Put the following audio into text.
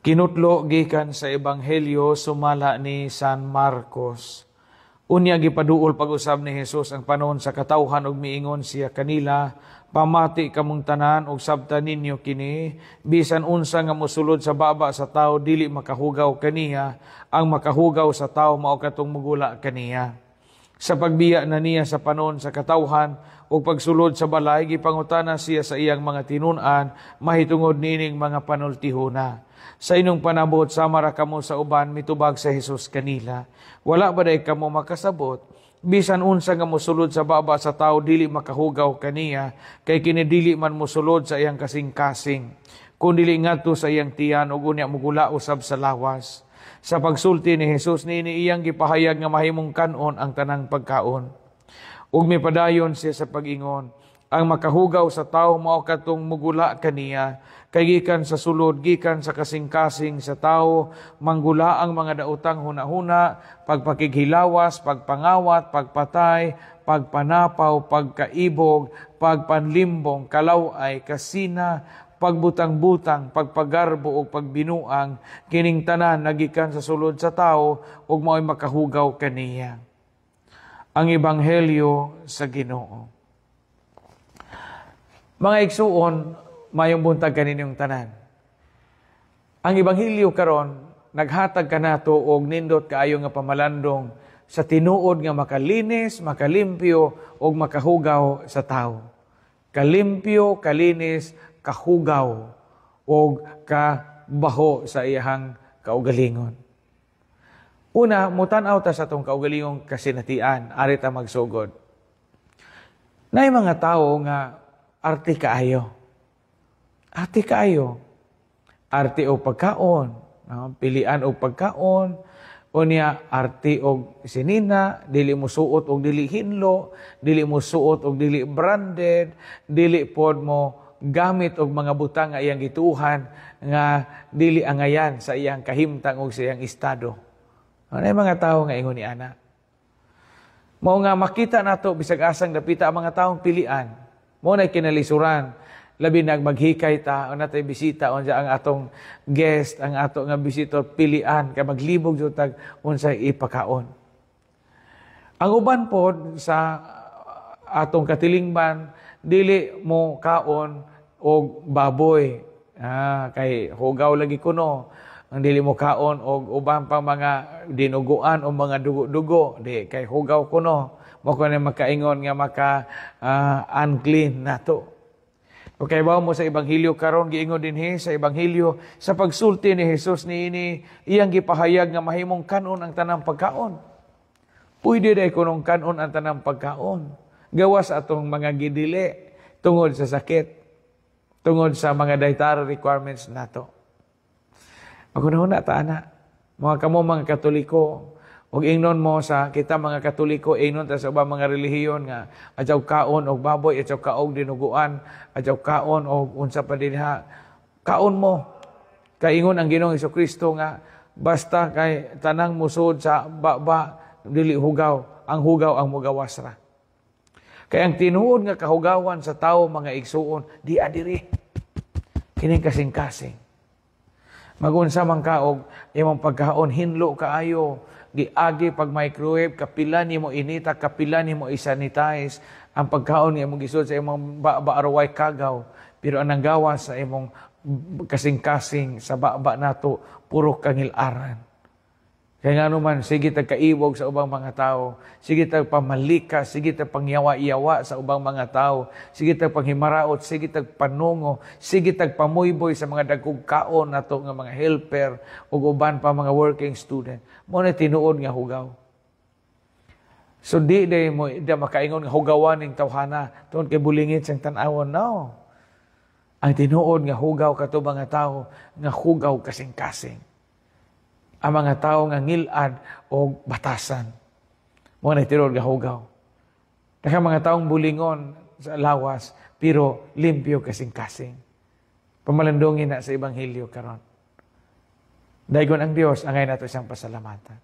Kinutlo gikan sa Ebanghelyo sumala ni San Marcos. Unya gipaduol pag-usab ni Jesus ang panon sa katawhan ug miingon siya kanila, "Pamati kamong tanan ug sabta ninyo kini, bisan unsa nga mosulod sa baba sa tawo dili makahugaw kaniya, ang makahugaw sa tawo mao katong mugula kaniya." Sa pagbiya na niya sa panon sa katawhan ug pagsulod sa balay, gipangutana siya sa iyang mga tinun-an mahitungod niining mga panultihona. "Sa inyong panabot, sama ra kamo sa uban," mitubag sa Jesus kanila. "Wala ba day kamo makasabot? Bisan unsa nga mosulod sa baba sa tawo dili makahugaw kaniya, kay kini dili man mosulod sa iyang kasing-kasing, kun dili ngadto sa iyang tiyan ug unya mugula usab sa lawas." Sa pagsulti ni Jesus niini, iyang gipahayag nga mahimong kanon ang tanang pagkaon. Ug mipadayon siya sa pag-ingon, "Ang makahugaw sa tawo mao katong mugula kaniya, kay gikan sa sulod, gikan sa kasing-kasing sa tawo, manggula ang mga daotang hunahuna, pagpakighilawas, pagpangawat, pagpatay, pagpanapaw, pagkaibog, pagpanlimbong, kalaway, kasina, pagbutang-butang, pagpagarbo ug pagbinuang. Kining tanan nagikan sa sulod sa tawo ug mao'y makahugaw kaniya." Ang Ebanghelyo sa Ginoo. Mga igsuon, mayong buntag kaninyong tanan. Ang Ebanghelyo karon naghatag kanato og nindot kaayo nga pamalandong sa tinuod nga makalinis, makalimpyo ug makahugaw sa tawo. Kalimpyo, kalinis, kahugaw ug kabaho sa iyahang kaugalingon. Una, mutan-aw ta sa atong kaugalingong kasinatian, ari ta magsugod. Naay mga tawo nga arte kaayo. Arte kaayo. Arte og pagkaon, no? Pilian og pagkaon, unya arte og sinina, dili mo suot og dili hinlo, dili mo suot og dili branded, dili pod mo gamit og mga butang nga iyang gituohan nga dili angayan sa iyang kahimtang og sa iyang estado. Ano mga tao nga ingon ni ana? Mao nga makita nato bisag asang dapita ang mga taong pilian. Mao na kinalisuran labi nag maghikay ta o natay bisita, unsa ang atong guest, ang ato nga visitor, pilian kay maglibog jud tag unsay ipakaon. Ang uban pod sa atong katilingban dili mo kaon og baboy, kay hugaw lagi kuno. Ang dili mo kaon og uban pang mga dinuguan o mga dugo-dugo, di kay hugaw kuno. Mo kuno makaingon nga maka unclean nato. Okay, ba mo sa Ebanghelyo karon, giingon dinhi sa Ebanghelyo, sa pagsulti ni Jesus niini, iyang gipahayag nga mahimong kanon ang tanang pagkaon. Pwede day kunong kanon ang tanang pagkaon. Gawas atong mga gidili tungod sa sakit, tungod sa mga dietary requirements nato. Maghuna-huna ta ana. Mga kamo mga Katoliko, ug ingnon mo sa kita mga Katoliko, ingnon ta sa ubang mga relihiyon nga adyaw kaon og baboy, adyaw kaog dinuguan, adyaw kaon og unsa pa dinha. Kaon mo. Kay ingon ang Ginoong Kristo nga basta kay tanang musod sa baba dili hugaw, ang hugaw ang mugawas ra. Kay ang tinuod nga kahugawan sa tawo, mga igsuon, di adiri. Kining kasing-kasing. Magunsa man ka og imong pagkaon hinlo kaayo, giagi pag microwave, kapila nimo inita, kapila nimo isanitize ang pagkaon nga imong gisud sa imong baba araway kagaw, pero ang nanggawas sa imong kasing-kasing sa baba nato puro kangil-aran. Kaya nga naman, sige tag kaibog sa ubang mga tao, sige tag pamalika, sige tag pangyawa-yawa sa ubang mga tao, sige tag panghimaraot, sige tag panungo, sige tag pamuyboy sa mga dagkog kaon nato nga mga helper ug uban pa mga working student. Mo na tinuod nga hugaw. So di day mo di makaingon nga hugawan ning tawhana tungod kay bulingit sang tan-awon, no. Ang tinuod nga hugaw kato mga tao nga hugaw kasing-kasing. Ang mga tao nga ngilad o batasan. Mo na tinuod nga hugaw. Naka mga taong bulingon sa lawas, pero limpyo kasing-kasing. Pamalandungin na sa Ebanghelyo karon. Daygon ang Dios, angay nato siyang pasalamatan.